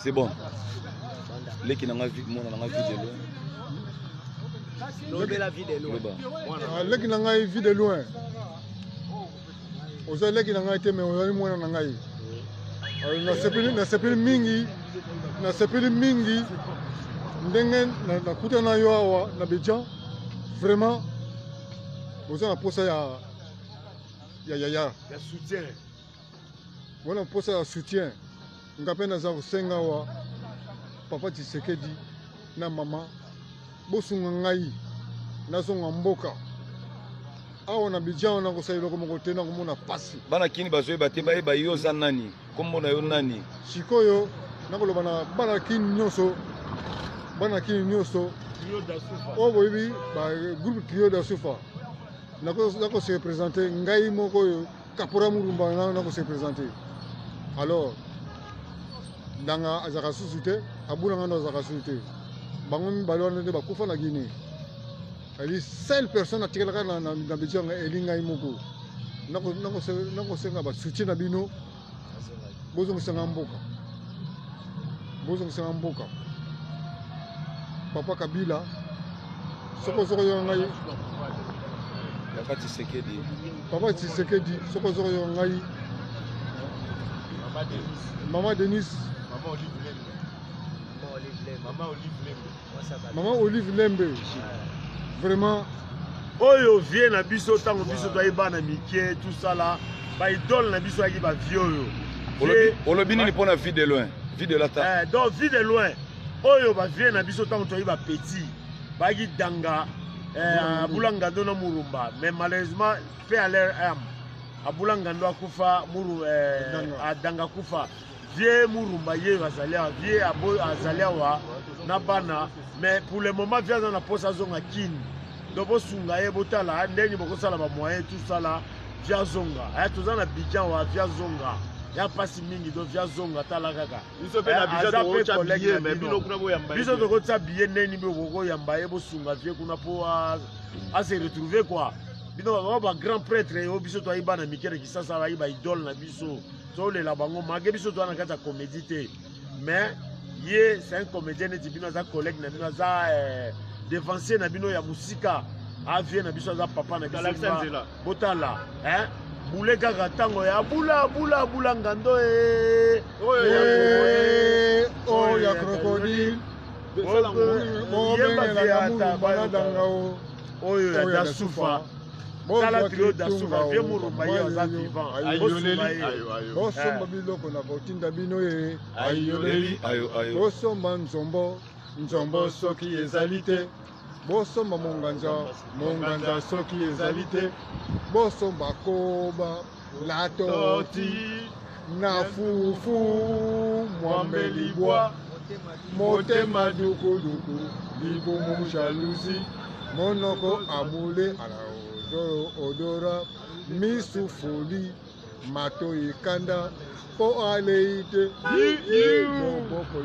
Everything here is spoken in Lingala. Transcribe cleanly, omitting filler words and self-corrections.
C'est bon. Leki na nga mwana na nga vie de loin. Lobela vie de loin. Ah, leki na ngai vie de loin. Oza leki na ngai te mais ozali mwana na ngai. Ah, nasepeli nasepeli mingi nasepeli mingi ndenge nakutana yo awa na Abidjan vraiment oza na posa ya ya ya ya soutien wana mposa ya soutien nga mpe naza kosenga awa papa Tshisekedi na mama bosunga ngai nazonga mboka awa na Abidjan nakosala eloko moko te nakomona pasi. Bana kini bazoyeba te bayeba yo oza nani, kombo na yo nani? Sikoyo nakoloba na bana kini nyonso, bana kini nyonso oyo boyebi ba groupe Trio da Sufa, nako se représenter ngai moko oyo Kapora Murumba nako se représenter. Alors ndanga azalaka susu te, abulanga ndo azalaka susu te, bango mibale wana nde bakufa na Guinée. Ali seule personne atikalaka na Abidjan eli ngai moko. Nakosenga basoutien na bino, bozongisanga mboka, bozongisanga mboka. Papa Kabila, soki ozokoyoka ngai, Papa Tshisekedi, Papa Tshisekedi, soki ozokoyoka ngai, Mama Denise, Mama Olive Lembe, vraiment oyo vie na biso ntango biso toyei bana mike tosala baidole na biso ayaki bavie oyo. Olobi nini mpona vie de loin, vie de lata? Donc vie de loin oyo bavie na biso ntango toyei bapetit bayaki danga abula ngando na Murumba, mais malheureusement pe à leur âme abula ngando akufa, muru adanga akufa. Vie Murumba ye azali awa, vie azali awa na bana, mais pour le moment vie aza na posa azonga Kini. Donc bosunga ye, botala ndenge bokosala ba moyen tout ça là, vie azonga. Toza na Abidjan wa, vie azonga ya pasi mingi, donc vie azonga tala kaka biso pe na Abidjan tokotia billet, mais bino kuna boyamba ye. Biso tokotia billet ndenge nini bokoyamba ye, bosunga vie kuna po a se retrouver quoi. Bino ba grand prêtre oyo biso toyebi bana mike na Kisasa, bayi ba idole na biso, tolela bango malgré biso toza na kati ya comédie te, mais ye c'est un comédien neti bino, aza collègue na bino, aza devancier na bino ya mosika, avie na biso, aza papa na biso. Botala hein, bule kaka ntango ya bula bula bula ngando e oyo ya crocodile oyo ya Dasufa. Tala trio Dasufa, vie Murumba ye aza vivant, bosunga ye. Bosomba biloko na kotinda bino ye, bosomba nzombo nzombo soki ezali te, bosomba monganza monganza soki ezali te, bosomba koba la toti na fufu mwambe libwa motema dukuduku libumu jalousie monoko amule ala odora misu foli matoi kanda po alei te loboko.